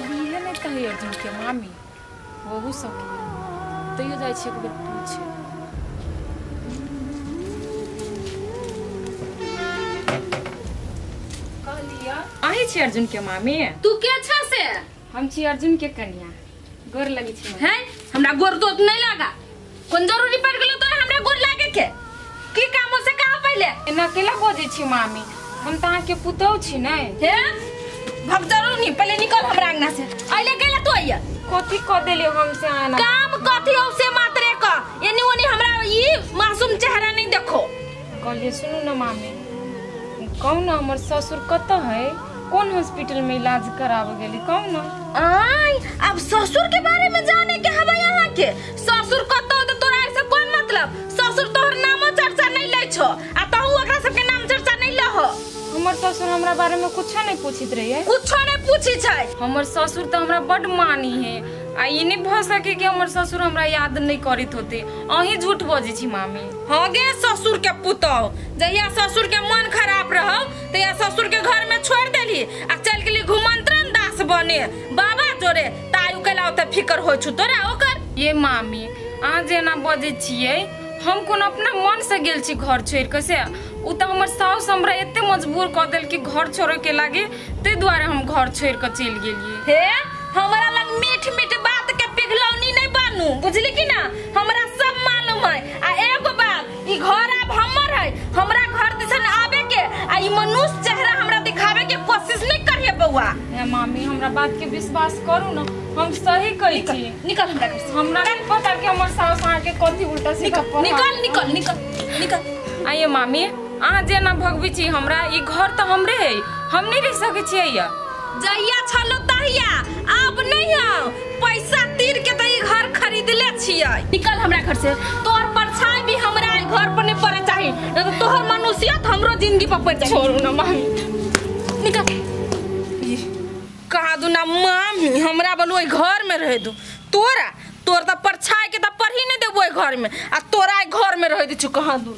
शायद इहे नहि कहै अर्जुन के मामी ओहू सके तैयो जाइ छी एक बेर पूछे। कहलिया अहीं छी अर्जुन के मामी? तू के छ से? हम छी अर्जुन के कन्या। गोर लगे छी। हैं हमरा गोर तो नहीं लगा। कोन जरूरी पड़ गेलो तोरा हमरा गोर लागे के? की काम से कहा पहले? एना केला बजै छी मामी, हम त अहाँ के पुतहु छी नै। हे भग जरूर नहीं, पहले निकल हमरा अंगना से। अइले केला तू आइया? कथी क देलियो हमसे आना? काम कथी हो से मात्रे क एनी ओनी हमरा ई मासूम चेहरा नहीं देखो। कहलिए सुनू न मामी, कहू न हमर ससुर कत है, कौन हॉस्पिटल में इलाज करावे गेली कहू न। आय अब ससुर के बारे में जाने के हवा यहाँ के? ससुर कत हो तो तोरा से कोन मतलब? ससुर तोहर नामो चर्चा नहीं लै छो आ तहु ओकरा सब के नाम चर्चा नहीं लहो। हमर ससुर हमरा बारे में कुछ नहीं पूछित रहिए। कुछ नहीं पूछी छै? हमर ससुर तो हमरा बड मानी है आ ई नहीं भ सके कि हमर ससुर हमरा याद नहीं करित होते। अहीं झूठ बजै छी मामी। हाँ गे ससुर के पुतहु, जहिया ससुर के मन खराब रहो तहिया ससुर के घर में छोड़ देली आ चल गेली घुमंत्रन दास बने बाबा जोरे तायु केला ओते फिकर होय छु तोरा ओकर। ये मामी अहाँ जेना बजै छियै हम कोनो अपना मन से गेल छी घर छोड़ के से उ त हमर साउस हमरा एते मजबूर क देल कि घर छोड़े के लागे ते दुआरे हम घर छोड़ के चल गेलिए। हे हमरा लग मीठ मीठ बात के पिघलौनी नहीं बनू, बुझली कि ना? हमरा सब मालूम है। आ एगो बात, ई घर अब हमर है, हमरा घर दिसन आवे के आ ई मनुष्य चेहरा हमरा दिखावे के कोशिश नहीं करिए बउआ। हे मामी हमरा बात के विश्वास करू ना, हम सही कहै छी। निकल हमरा घर से। हमरा नहीं पता कि हमर साउस अहाँ के कथी उल्टा सीधा निकल निकल निकल निकल। आइए मामी अहाँ जेना भगबै छी हमरा, ई घर त हमरे है, हम नहीं रह सकै छियै। जहिया छलो तहिया अब नहीं हो, पैसा तीर के त ई घर खरीद ले छियै। निकल हमरा घर से, तोहर परछाई भी हमरा ई घर पर नहीं पड़े चाही, नहीं तो तोहर मनुष्यत हमरो जिंदगी पर पड़ जाई। छोड़ू ना मामी, निकल। कहा दू ना मामी हमरा बोलू ओइ घर में रह दू, तोरा तोर त परछाई के त पढ़ी नहीं देबो ओइ घर में आ तोरा ई घर में रह दे छु। कहा दू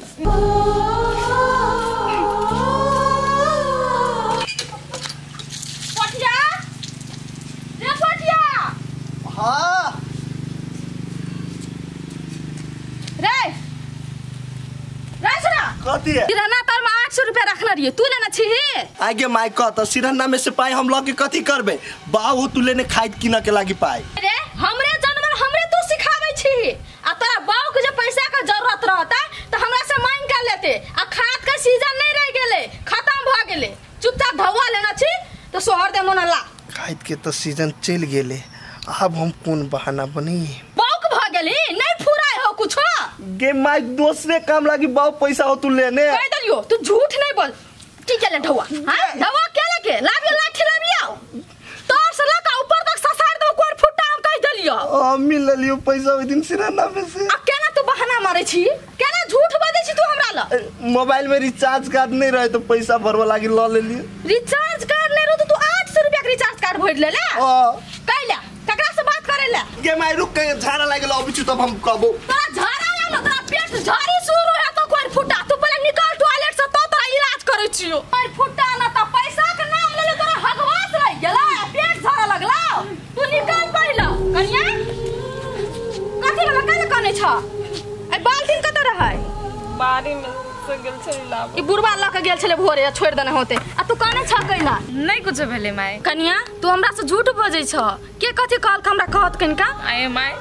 ना हाँ रे रे सुना कथी है? सिरहना तर में 800 रुपया रखना रहिए, तू लेना छी? आगे माय कह त सिरहना में से पाई हम लके कथी करबे? बाबू तू लेने खाइत किना के लागी पाई। रे हमरे जानवर हमरे तू सिखाबै छी आ तोरा बाऊ के जे पैसा के जरूरत रहता त हमरा से मांग के लेते। आ खाद के सीजन नहीं रह गेले, खत्म भ गेले। चुपचाप धौआ लेना छी त सोहर दे मोन ला। खाइत के त सीजन चल गेले, अब हम कौन बहाना बनी? बौक भ गेली नहीं फुराय हो कुछो। गे माय दूसरे काम लागी बाऊ पैसा हो तू लेने। कह देलियो तू झूठ नहीं बोल। ठीक है ले ढौआ। हां ढौआ के लेके लाबियो लाठी लाबियो तोर से लका ऊपर तक ससार दो कोर फुटा हम कह देलियो। आ मिल लेलियो पैसा ओइ दिन सिरहना में से। आ केना तू बहाना मारै छी, केना झूठ बजै छी तू हमरा ल? मोबाइल में रिचार्ज कार्ड नहीं रहे तो पैसा भरवा लागी ल लेलियो। रिचार्ज कार्ड नहीं रहो तो तू 800 रुपया के रिचार्ज कार्ड भर ले ले। कैला ककरा से बात करे ले? गे माय रुक के झाड़ा लागल अबै छु तब हम कहबो। तोरा झाड़ा लागल, तोरा पेट झाड़ी शुरू है तो कोई फुटा। तू पहले निकल टॉयलेट से तो तोरा इलाज करै छियो। कोई फुटा ना त पैसा के नाम लेले तोरा हगवास रह गेला, पेट झाड़ा लगला। तू निकल पहले। कन्या कथि वाला काल कने छ? ए बाल्टीन कत रहै? बारी में से गेल छलै लाब। ई बुढ़वा ल के गेल छलै भोरे छोड़ देने होते आ तू कने छ कैला? नहीं कुछ भेलै माय। कन्या तू हमरा से झूठ बजै छ, के कथि कहल हमरा कहत कनिका? आए माय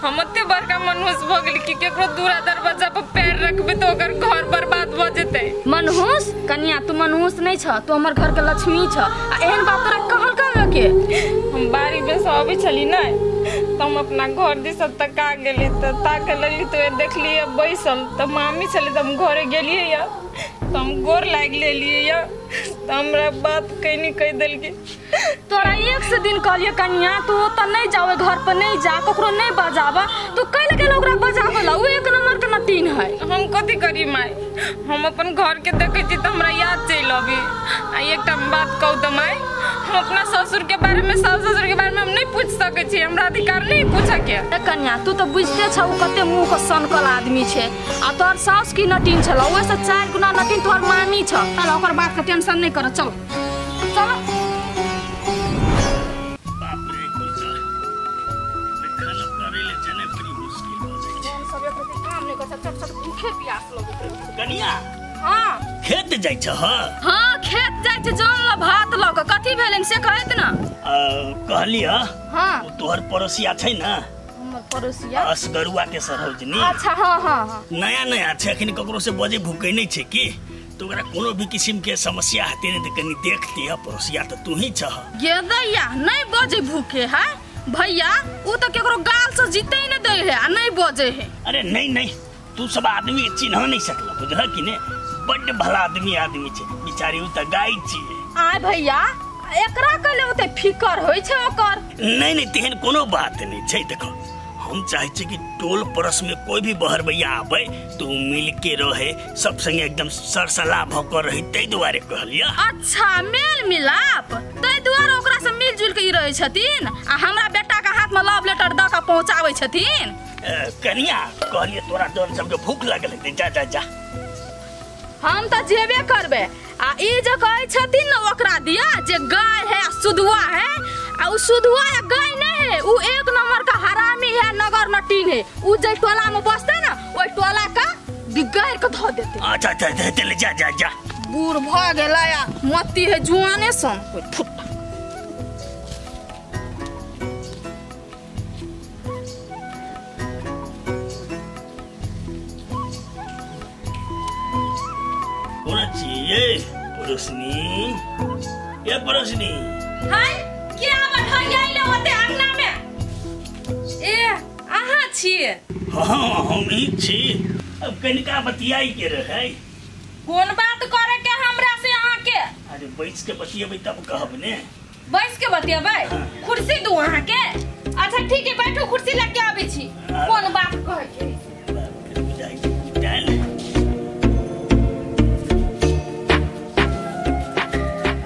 हम एते बड़का मनहूस भ गेली कि केकरो दूरा दरवाजा पर पैर रखबे तो ओकर घर बर्बाद भ जेतै। मनहूस? कन्या तू मनहूस नहीं छ, तू हमर घर के लक्ष्मी छ। आ एहन बात तोरा कहल कहल के? हम बारी में से अबै छली नै त हम अपना घर दिस तका गेली त ताके लगली तो देखलियै बैसल त मामी छलै त हम घरे गेलियै या त हम गोर लागि लेलियै या त हमरा बात कहीं कह देलकै। तोरा एक से दिन कहलिए कन्या तू ओतऽ नहीं जाओ, घर पर नहीं जा, ककरो नहीं बजाबा, तू कैल गेल ओकरा बजाबे ला? उ एक नंबर के नटीन है। हम कथी करी माय, हम अपन घर के देखै छी त हमरा याद चलि अबी। आ एकटा बात कहू त माय, हम अपना ससुर के बारे में सास ससुर के बारे में हम नहीं पूछ सकै छी, हमरा अधिकार नहीं पूछे के। ए कन्या तू त बुझते छ उ कते मुंह के सनकल आदमी छै आ तोहर सास की नटीन छल, ओइ से 4 गुना नटीन तोहर मामी छ। चल ओकर बात के टेंशन नहीं कर, चल चल। भूखे प्यास लगैत रहे। कनिया हां खेत जाय छ? हां खेत जाय छ, जन ल भात ल के। कथि भेलन से कहत ना? कहलिय हां तोहर पड़ोसिया छै ना? हमर पड़ोसिया असगरुआ के सरौजनी। अच्छा हां हां हां नया नया छै, अखन ककरो से बजे भूकै नै छै की, तो ओकरा कोनो भी किस्म के समस्या हेतै ने त कनी देखती है, पड़ोसिया त तू ही छह। ये दैया नहीं बजे भूखे है भैया, उ त केकरो गाल से जीते ही नहीं दे है आ नहीं बजे है। अरे नहीं नहीं तू सब आदमी चिन्ह नहीं सकला, बुझल कि ने? बड्ड भला आदमी आदमी छै बिचारी, उ त गाय छी। आय भैया एकरा कहले ओते फिकर होय छै ओकर। नहीं नहीं तेहन कोनो बात नहीं छै। देखो हम चाहे छी कि टोल पड़ोस में कोई भी बहरबैया आवे तो मिल के रहे, सब संगे एकदम सरसला भ के रहे, तै दुआरे कहलिया। अच्छा मेल मिलाप तै दुआरे ओकरा से मिलजुल के रहे छथिन आ हमरा बेटा के हाथ में लव लेटर द के पहुंचावे छथिन। कनिया कहलिए तोरा जन सबके भूख लागल हेतै, जा जा जा। हम त जेबे करबे आ ई जे कहै छथिन न ओकरा दिया जे गाय है सुधुआ है, आ उ सुधुआ या गाय नहीं है, उ एक नंबर का हरामी है, नगर नटीन है। उ जे टोला में बसते ना ओइ टोला का बिगाड़ के धो देते। अच्छा अच्छा चल जा जा जा। बूढ़ भ गेला या मती है जुआने सन कोई फुट्टा। कोन छी ये पड़ोसनी? ये पड़ोसनी हाय क्या बैठल आइले ओते अंगना में? ए अहाँ छी? हां हम ही छी। अब कनिका बतियाई के रहे। कोन बात करे के हमरा से अहाँ के? अरे बैस के बतियेबै तब कहब ने। बैस के बतियेबै? कुर्सी दू अहाँ के? अच्छा ठीक है बैठू, कुर्सी लग के आबै छी। कोन बात कहे के? बुझाई डाल।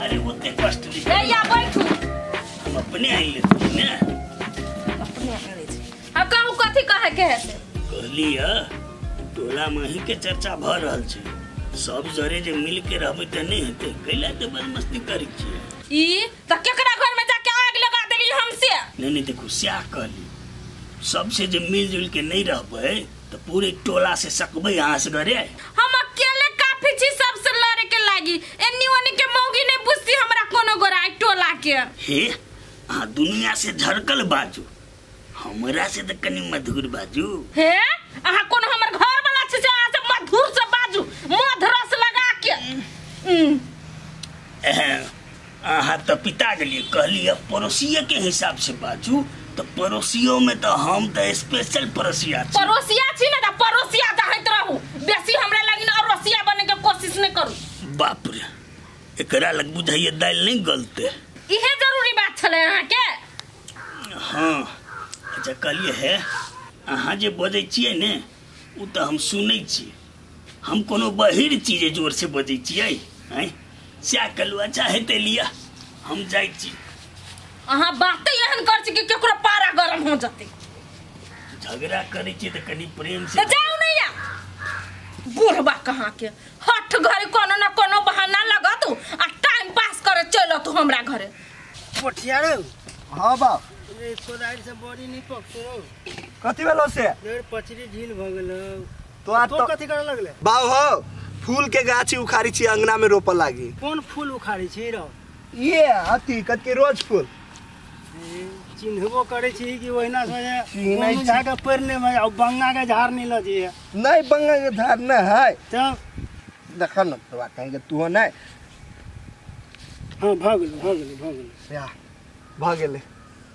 अरे ओते कष्ट नहीं। भैया बैठू। हम अपने आइले ने। अपने आइले छी। अब कहू कथि कहे के है से? कहलिय टोला में ही के चर्चा भ रहल छै, सब जरे जे मिल के रहबै त नहीं हेतै, कैला त बदमस्ती करै छियै। ई त केकरा घर में जाके आग लगा देली हमसे? नहीं नहीं देखो स्याह कहली, सबसे जे मिलजुल के नहीं रहबै त पूरे टोला से सकबै अहाँ से घरे। हम अकेले काफी छी सबसे लड़े के लागी, एन्नी ओन्नी के मौगी नहीं बुझती हमरा कोनो गोरा टोला के। हे अहाँ दुनिया से झरकल बाजू, हमरा से त कनी मधुर बाजू। हे अहाँ कोनो हमर घर वाला छी से अहाँ से मधुर से बाजू, मध रस लगा के। अहाँ त पिता गेलियै, कहलियै पड़ोसिये के हिसाब से बाजू, त पड़ोसियो में त हम त स्पेशल पड़ोसिया छी। पड़ोसिया छी ने त पड़ोसिया चाहैत रहू, बेसी हमरा लगिन अड़ोसिया बने के कोशिश नहीं करू। बाप रे एकरा लग बुझाइए दालि नहीं गलते। इहे जरूरी बात छलै अहाँ के? हाँ अच्छा कहलियै है अहाँ जे बजै छियै ने उ त हम सुनै छियै, हम कोनो बहिर चीज जोर से बजै छियै आँय? सएह कहलहुँ। अच्छा हेतै लिअ हम जाइ छी। अहाँ बाते एहन कर छी कि केकरो पारा गरम हो जतै। झगड़ा करै छी त कनी प्रेम से। त जाउ नै या बूढ़बा कहाँ के हठ घरे कोनो न कोनो बहाना लगत आ टाइम पास करे चलत हमरा घरे। पोठिया रे। हां बाप रे कोदारि से बड़ी नहीं पकतो। कथि भेलो से? डेढ़ पचरी ढील भ गेलो। तो कथि करे लगले? बाऊ हो फूल के गाछी उखाड़ी छी अंगना में रोपल लागी। कोन फूल उखाड़ी छी रो? ये अथी कथि रोज फूल। चिन्हबो करे छी कि ओहिना से झाड़ के पेड़ ने में आ बंगा के झाड़ नहीं ल जी। नहीं बंगा के झाड़ न है तब देखा न तो कहीं के तू नहीं। हां भ गेल भ गेल भ गेल या भ गेल।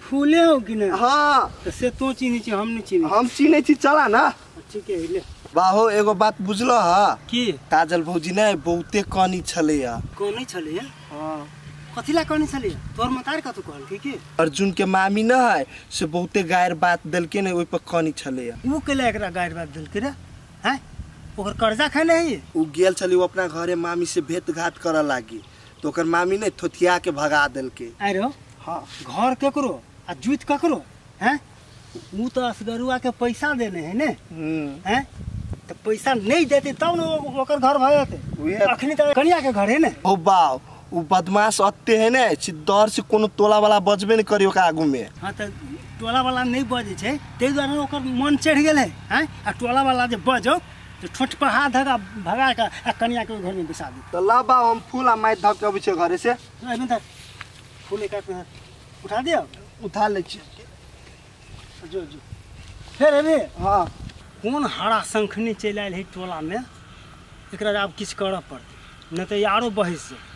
फूले हो कि नहीं? हाँ तो से तू चिन्ह छी हम नहीं चिन्ह। हम चिन्ह छी चला ना। ठीक है ले। बाहो एगो बात बुझलो हा की? काजल भौजी ने बहुते कनी छलैया। कनी छलैया? हां कथिला कनी छलैया? तोर मतार कतौ कहलकै की? अर्जुन के मामी न है से बहुते गायर बात देलकै ने, ओइ पर कनी छलैया। उ केला एकरा गायर बात देलकै रे? हैं ओकर कर्जा खाने है? उ गेल छली उ अपना घरे मामी से भेंट घाट करऽ लागी तो ओकर मामी ने थोथिया के भगा देलकै। अरे हां घर केकरो आ जूत ककरो? हैं उ तो असगरुआ के पैसा देने है ने। हैं तो पैसा नहीं देते तब न ओकर घर भ जेतै। अखनी त कनिया के घर है ने। ओ बाप उ बदमाश अत्ते है ने से डर से कोनो टोला वाला बजबे नहीं करी ओकरा आगू में। हां त टोला वाला नहीं बजै छै तै दुआरे ओकर मन चढ़ गेल है। हैं आ टोला वाला जे बजौ तऽ ठोट पर हाथ धगा भगा के आ कनिया के घर में बैसा दे। तऽ ला बा हम फूल आ माटि धऽ के अबै छियै घरे से। एहिमे तऽ फूल एक उठा दियौ। उठा लै छियै। जो जो फेर एबे। हाँ कोन हरा शंखनी चलि आयल है टोला में, एकरा आब किछु करऽ पड़तै, नहि तऽ आरो बहस जेतै।